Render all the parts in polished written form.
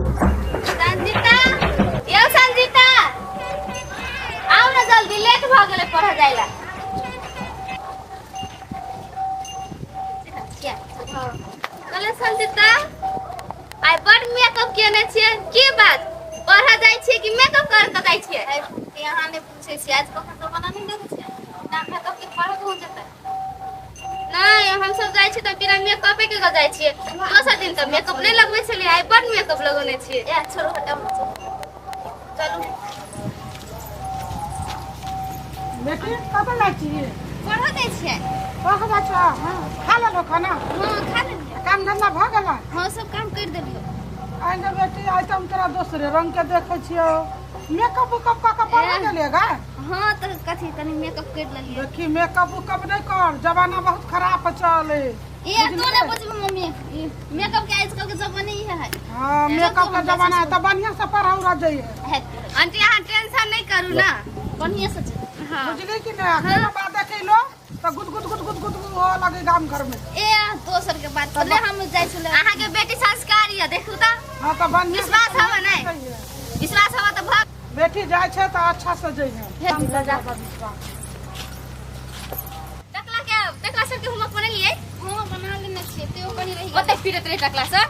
संजीता, यो संजीता, आओ ना जल्दी, लेट भ गेलै पढ़ जाइला। कहले संजीता, आइ बड़ मेकअप केने छियै, की बात? पढ़ जाइ छियै कि मेकअप कर के जाइ छियै? यहाँ नहि पूछै छियै, आज कखन जमाना नहि देखै छियै ना मेकअप के पढ़ हो जेतै। नहीं, हम सब जाइ छियै तऽ बिना मेकअपे के जाइ छियै। दोसर दिन तऽ मेकअप नहि लगबै छलियै, आइ बड़ मेकअप लगौने छियै। ए छोड़ू, हटाउ, चलू। बेटी कतऽ जाइ छियै? पढ़ऽ जाइ छियै। पढ़ऽ जाइ छौ? हाँ, खा लेलहो खाना? हाँ, खा लेलियै। काम धंधा भऽ गेलै? हाँ, सब काम करि देलियौ। आइ ने बेटी, आइ तऽ हम तोरा दोसरे रंग के देखै छियौ, मेकअप उकअप कऽ के पढ़ऽ गेलियै गा? हाँ, तऽ कथी तनी मेकअप करि लेलियै। देखी, मेकअप उकअप नहि कर, जमाना बहुत खराब चले। ए तू नहि बुझबी मम्मी, मेकअप के आजकल के जमाना ही है। हाँ, मेकअप के जमाना है, तऽ बढ़िया से पढ़ा उड़ा जाइए। आंटी, अहाँ टेंशन नहीं करू ना, बढ़िया से। हाँ, बुझली कि नहीं? कोनो बात देखैलो तऽ गुद गुद गुद गुद गुद हो लगे गाम घर में। ए दोसर के बात ले, हम जाइ छलै। अहाँ के बेटी संस्कारी है, देखू तऽ। हाँ, तऽ बढ़िया विश्वास हवा नहीं, विश्वास हवा तऽ भग। बेटी जाइ छै तऽ अच्छा से जइहे। टकला के, टकला सर के होमवर्क बनेलियै? हाँ, बना लेने छियै, ते ओ कनी रहि गेल। ओते फिरत रहे टकला सर।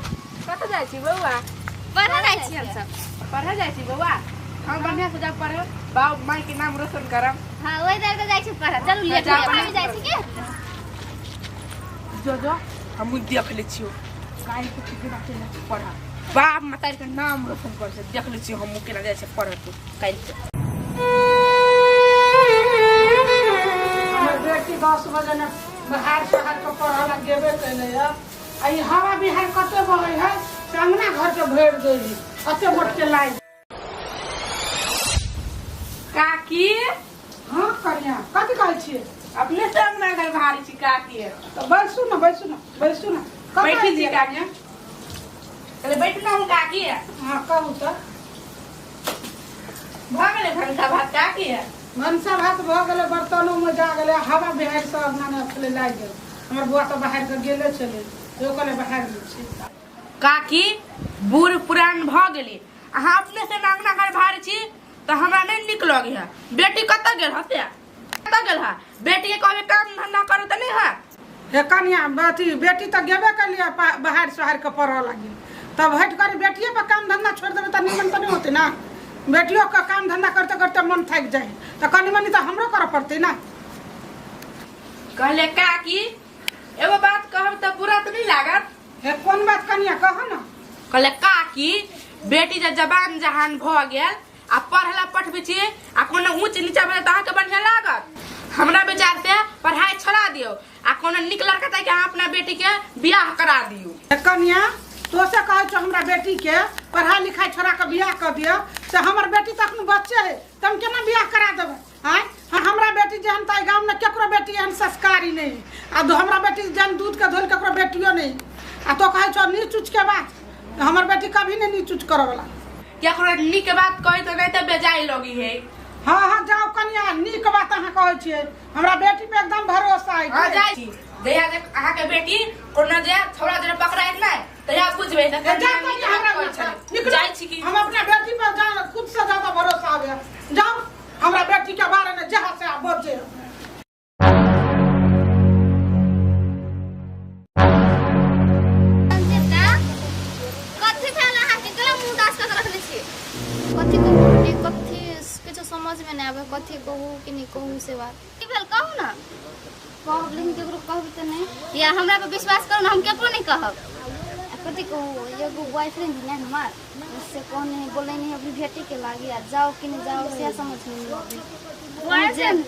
कतऽ जाइ छी बौआ? पढ़ऽ जाइ छी हम सब। पढ़ऽ जाइ छी बौआ? हम बढ़िया से जाब पढ़ब, बाप माय के नाम रोशन करब। हाँ, ओहि दर के जाइ छी पढ़ऽ। चलू लेट जाउ, हो जाइ छी के? जो जो, हमहूँ देख लै छियौ गाय के केना चलि जाइ छै पढ़ऽ, बाप मतारी के नाम रोशन करै छै। देख लै छियौ हमहूँ केना जाइ छै पढ़ऽ तू काल्हि से। हमर बेटी 10 बजे ने बाहर शहर के पढ़ऽ ला गेबे केलै है, आ ई हवा बिहार कते बहै है से अंगना घर के भरि दै है, कते मोट के लाइ। काकी। हाँ कनिया, कथी कहै छियै? अपने से अंगना घर भारी छी काकी। तऽ बैसू ने, बैसू ने, बैसू ने। कतऽ बैठी छी छियै? काकी। कहले बैठ ना हम काकी। हाँ, कहू तऽ। भऽ गेलै भनसा भात काकी? भनसा भात भऽ गेलै, बर्तनो मे जा गेलै, हवा बिहार सब अंगना मे छलै लागि गेल। हमर बौआ तऽ बाहर के गेले छलै, एगो कहलै बाहर गेल छी। काकी, बूढ़ पुरान भऽ गेली, अहाँ अपने से अंगना घर भारी छी तऽ हमरा नहि नीक लगै है। बेटी कतऽ गेल हँ से? कतऽ गेल हँ? बेटी के कहबै काम धंधा करू तऽ नहि हँ। हे कनिया, अथी बेटी तऽ गेबे केलियै बाहर शहर के पढ़ऽ लागी, तब हटि करी बेटिए पर काम धंधा छोड़ि देबै तऽ निमन तऽ नहि होतै ना। बेटियो के काम धंधा करते करते मन थाकि जाइ, तऽ कनि मनि तऽ हमरो करऽ पड़तै ना। कहले काकी, एगो बात कहब तऽ बुरा तऽ नहि लागत? हे कोन बात कनिया, कह ना। कहले काकी, बेटी जे जवान जहान भऽ गेल आ पढ़ला पठबै छी आ कोनो ऊँच नीचा भेलै तऽ अहाँके बढ़िया लागत? हमरा विचार से पढ़ाई छोड़ा दियौ आ कोनो नीक लड़का ताकि अहाँ अपना बेटी के बियाह करा दियौ। हे कनिया, तो से कहै छौ हमरा बेटी के पढ़ाई लिखाई छोड़ा के बियाह कऽ दियौ, से हमर बेटी तऽ अखन बच्चे है, तऽ हम केना बियाह करा देबै? आँय, हाँ, हमरा बेटी जेहन तऽ गाँव में केकरो बेटी एहन संस्कारी नहीं, आ हमरा बेटी जेहन दूध के धोल केकरो बेटियो नहीं। आ तो कहै छौ नीच उच के बात, हमर बेटी कभी नहीं नीच उच करऽ वाला। केकरो नीक बात कहै तऽ नहि तऽ बेजाय लगी है। हाँ हाँ, जाओ कनिया, नीक बात अहाँ कहै छियै, हमरा बेटी पे एकदम भरोसा है। हाँ, जाइ छी। जहिया जे अहाँके बेटी कोनो जे छौड़ा जे पकड़ाइत नहि तहिया बुझबै। ए, जाओ कनिया, हमरा कहै छलै। निकलो। जाइ छी की? हम अपना बेटी पर खुद से ज्यादा भरोसा आवे। जाओ, हमरा बेटी के बारे में जहाँ से आप बजे। संजीता, कथी भेल अहाँके? केना मुँह उदास कऽ के रखने छियै? कथी कहू मम्मी, कथी किछो समझ में नहि आबै, कथी कहू कि नहि कहू से बात। की भेल कहू ना? कहब, लेकिन केकरो कहब तऽ नहि। या हमरा पर विश्वास करू ना, हम केकरो नहीं कहब। आ कथी कहू, एगो बॉयफ्रेंड है हमार, उससे कहने है, बोले नहीं अभी भेटे के लागी, आ जाओ कि नहीं जाओ से समझ में नहीं आबै। बॉयफ्रेंड?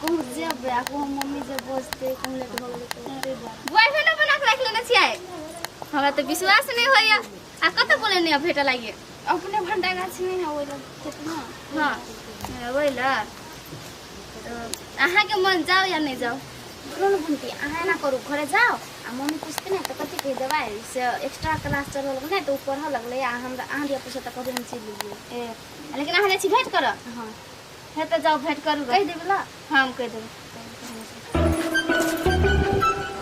कहूँ जेबै आ कहूँ मम्मी जे बजतै, कहूँ लेट भऽ गेलै तऽ ताहि दुआरे। बॉयफ्रेंड बना के राखि लेने छियै? हमरा तऽ विश्वास नहीं होइया। आ कतऽ बोले नहीं भेटे लागी? अपने भंडा गाछी नहीं है ओहि लग खेत में। हाँ, ओहि लग। अहाँके मन जाओ या नहीं जाओ? सुनू ने बंटी, अहाँ एना करू, घरे जाओ आ मम्मी पूछते ने तऽ कथी कहि देबै से एक्स्ट्रा क्लास चलऽ लगलै ने तऽ ओ पढ़ऽ लगलै, आ हमरा अहाँ दिया पूछत तऽ कहबै हम चलि गेलियै। ए, लेकिन अहाँ जाइ छी भेंट करऽ? हाँ। हे तऽ जाउ भेंट करू। कहि देबै ला? हाँ, हम कहि देबै।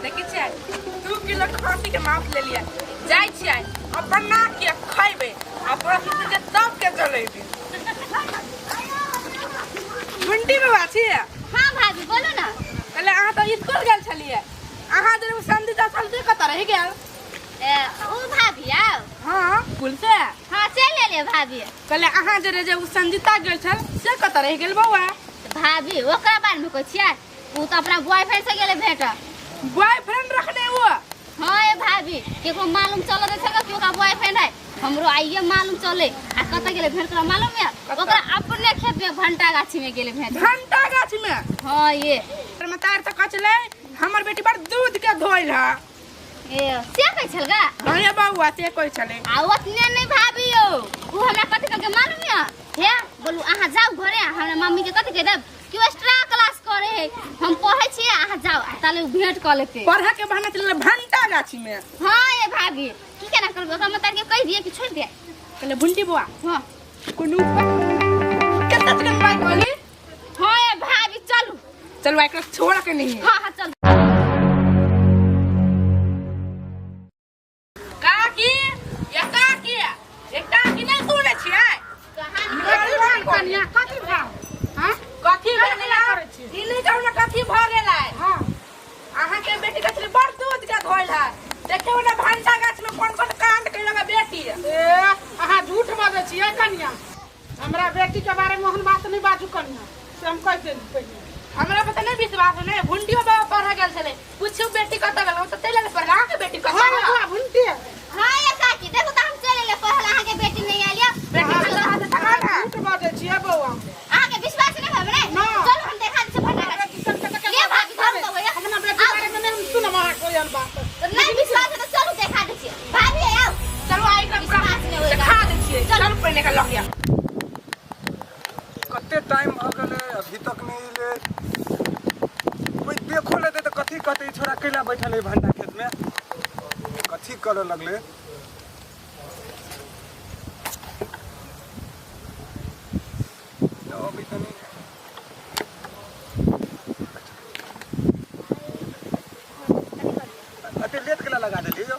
देखै छियै, 2 किलो खाँसी के मांस लेलियै, जाइ छियै। बना के खैबै आ पड़ोसी के सबके जलेबै। गुंडी बाबा छियै? हाँ भाभी बोलू ना। कहले अहाँ तऽ स्कूल गेल छलियै, अहाँ जे संदीता संदी कतऽ रहि गेल? ए उ भाभी आउ। हाँ स्कूल से। हाँ चलि एलियै भाभी। कहले अहाँ जे जे उ संजीता गेल छल से कतऽ रहि गेल बौआ? भाभी ओकरा बारे में कहै छियै, उ तऽ अपना बॉयफ्रेंड से गेलै भेंट। बॉयफ्रेंड रखने वो? हाँ ए भाभी, केकरो मालूम चलत छै कि ओकरा बॉयफ्रेंड है? हमरो आइए मालूम चले। आ कतऽ गेलै भेंट करा मालूम है? ओकरा अपने खेत में भंटा गाछी में गेलै भेंट। भंटा गाछी में? हाँ ये। मतार तऽ कहै छलै हमर बेटी बड़ दूध के धोइल है। ए से कहै छल गा? हाँ ये बौआ से कहै छलै। आ ओतने नहीं भाभी यौ, उ हमरा कथी कहलकै मालूम है? हे बोलू अहाँ जाउ घरे, हमरा मम्मी के कथी कहि देब कि एक्स्ट्रा क्लास करे है, हम पढ़ै छियै, अहाँ जाउ आ ताले उ भेंट कऽ लेतै। पढ़े के बहाने चललै भंटा गाछी में। हाँ ये भाभी की केना करबै, ओकरा मतार के कहि दियै कि छोड़ि दियै? कहले भुंटी बौआ। हाँ कोनो कतेक चिकन बाइक वाली? हाँ ये भाभी चलू चलू एकरा छोड़ के नहीं। हाँ हाँ चल। काकी या काकी एक काकी नहीं सुनै छियै? कनिया कथी भाव? हाँ कथी भऽ गेलै? ई नहि कहू ने कथी भऽ गेलै? हाँ अहाँ के बेटी कहै छलै बड़ दूध के धोइल है, देखियौ ने भंटा गाछ में कोन कोन कांड कयलक बेटी। ए अहाँ झूठ बजै छियै कनिया, हमरा बेटी के बारे में ओहन बात नहीं बाजू कनिया, से हम कहि देली पहिने। हमरा पर तऽ नहि विश्वास है, भुंडियो बाबा पढ़ऽ गेल छलै, पुछियौ बेटी कतऽ गेल, हम तऽ चलि गेल पढ़ऽ, अहाँके बेटी कतऽ हाँ गेल? बौआ भुंटी। हाँ ये काकी देखो तऽ हम चलि एलियै पढ़ऽ, अहाँके बेटी नहि आयल यऽ। बेटी कतऽ रहत तखन ने? झूठ बजै छियै बौआ। अहाँके विश्वास नहि भेल ने? ना। चलू हम देखा दै छी भंटा गाछी। ले भाभी धरू तऽ होइए। अपना बेटी बारे में नहीं सुनब अहाँ कोई एहन बात। नहि विश्वास है तऽ चलू देखा दै छियै। भाभी आउ। चलू आइ के विश्वास नहि होइए। देखा दै छियै, चलू पहिने के लऽ के। कते टाइम भऽ गेलै अभी तक नहि एलै, कोइ देखो लेतै तऽ कथी कहतै ई छोरा कैला बैठल है भंटा खेत में, कथी करऽ लगलै? अभी तऽ नहि। अते लेट केला लगा देली यौ?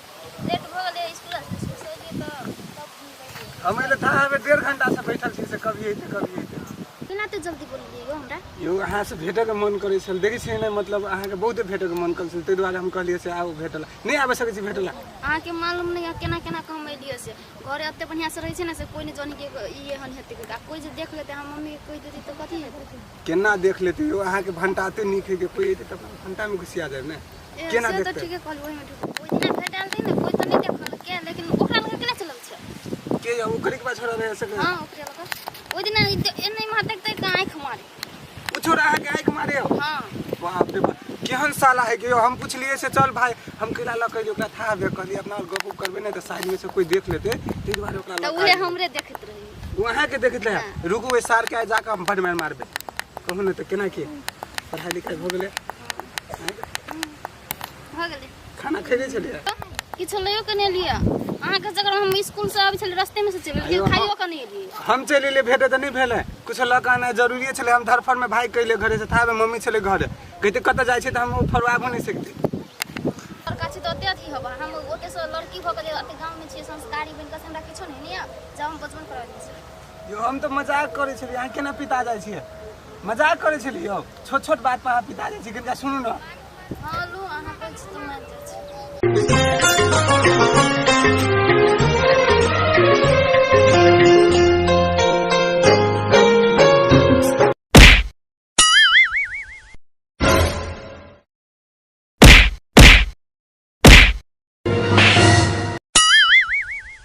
लेट भऽ गेलै स्कूल से एलियै तऽ तब हम एलै था हमे 1.5 घंटा से बैठल छी से कभी अइतै कभी अइतै। केना एते जल्दी बोललियै यौ हमरा? यौ अहाँ से भेटैके मन करै छल, देखै छियै ने, मतलब अहाँके बहुते भेटैके मन करै छल, ताहि दुआरे हम कहलियै से आउ भेटल। नहि आबि सकै छी भेटला? अहाँके मालूम नहि है केना केना कऽ हम एलियै से, घरे एते बढ़िआँ से रहै छै ने से कोइ नहि जानी कि ई एहन हेतै, आ कोइ जे देख लेतै, हम मम्मीके कहि देतै तऽ कथी हेतै? केना देख लेतै यौ? अहाँके भंटा एते नीक है कि कोइ अइतै तऽ भंटामे घुसिया जायब ने, केना से तऽ देखतै? ठीके कहलियै, ओहिमे ओहि दिना भेटल रहै ने, कोइ तऽ नहि देखलकै, लेकिन ओकरा लग केना चलल छै? के यौ ओकरे के पास छोड़ा रहै सकै? हाँ ओकरे लग। ओहि दिना एने वहाँ देखतै तऽ आँखि मारे। ओ छोड़ा अहाँके आँखि मारे यौ? हाँ। बाप रे बाप केहन साला है कि यौ? हम पुछलियै से चल भाई हम केला लऽ के ओकरा था बे, कहलियै अपना और गप उप करबै ने तऽ साइड में से कोइ देख लेतै, ताहि दुआरे ओकरा तऽ लऽ उहे हमरे देखैत रहै। ओ अहाँके देखैत रहै? रुकू ओहि सार के आइ जाकऽ हम बड मारि मारबै। कहू ने तऽ केना की पढ़ाइ लिखाइ भऽ गेलै? भऽ गेलै। खाना खैले छलियै? किछो लैयो के नहि एलियै अहाँके चक्कर हम स्कूल से आबै छलियै रस्ते में से चलि गेलियै, खाइयो के नहि एलियै। हम चलि एलियै भेटे तऽ नहि भेलै, कुछो लऽ कऽ आनाइ जरूरिये छलै। हम धरफड़ में भागि कऽ एलियै घरे से, था मम्मी छलै घरे, कहितै कतऽ जाइ छै तऽ हम ओ फड़ुआबो नहि सकतै। लड़का छी तऽ ओते अथी हबा, हम ओते से लड़की भऽ गेलियै, ओते गाँव में छियै संस्कारी बनि कऽ, हमरा किछो नहि ने, जब हम बचपन करऽ जाइ छै। यौ हम तऽ मजाक करै छलियै, अहाँ केना पिता जाइ छियै? मजाक करै छलियै यौ, छोट छोट बात पर अहाँ पिता जाइ छियै। कनिका सुनू ने। हाँ लू अहाँ कहै छी तऽ मानि जाइ छी।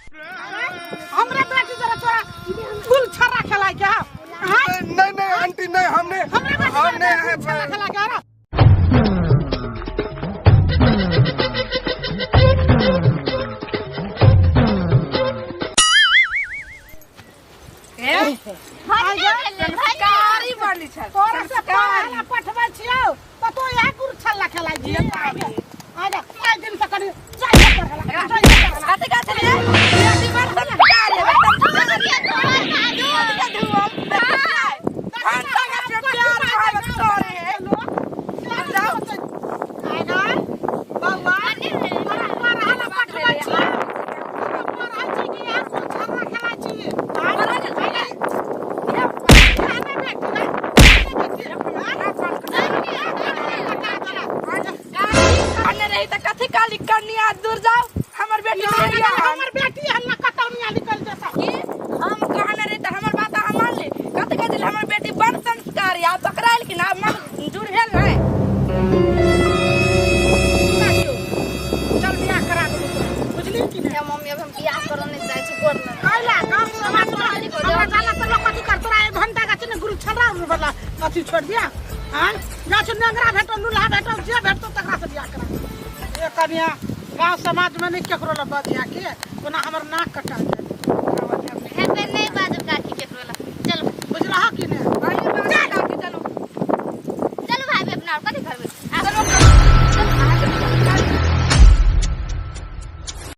हमरा बेटी जरा तोरा गुल छर्रा खेलाय के है? नहीं नहीं आंटी नहीं, हमने हमरा बेटी हम जरा नहीं गुल छर्रा खेलाय के है? संस्कारी बनी छल। तोरा से पढ़ै पठबै छियौ तऽ तू इएह गुल छल्ला खेलाय छियै। आजा आइ दिन से कनि जाइए पढ़ला, जाइए पढ़ला। कथी कहै छलियै? बेटी बड़ संस्कारी है, दूध के धुअल, भंटा गाछ में प्यार मोहब्बत करे है। बुझली कि नहीं हे मम्मी अब हम बियाह करऽ नहीं चाहै छी गोर लग कैला गाँव समाज में हमरा जाला तऽ लोक कथी कर तोरा एक घंटा गाछी ने गुरु छड़ा वाला अथी छोड़ दिया आँय गाछ नेंगरा भेटो लूल्हा भेटो जे भेटतो तकरा से बियाह करा ए कनिया गाँव समाज में नहीं केकरो लग बजिया के ओना हमर नाक कटा जाए।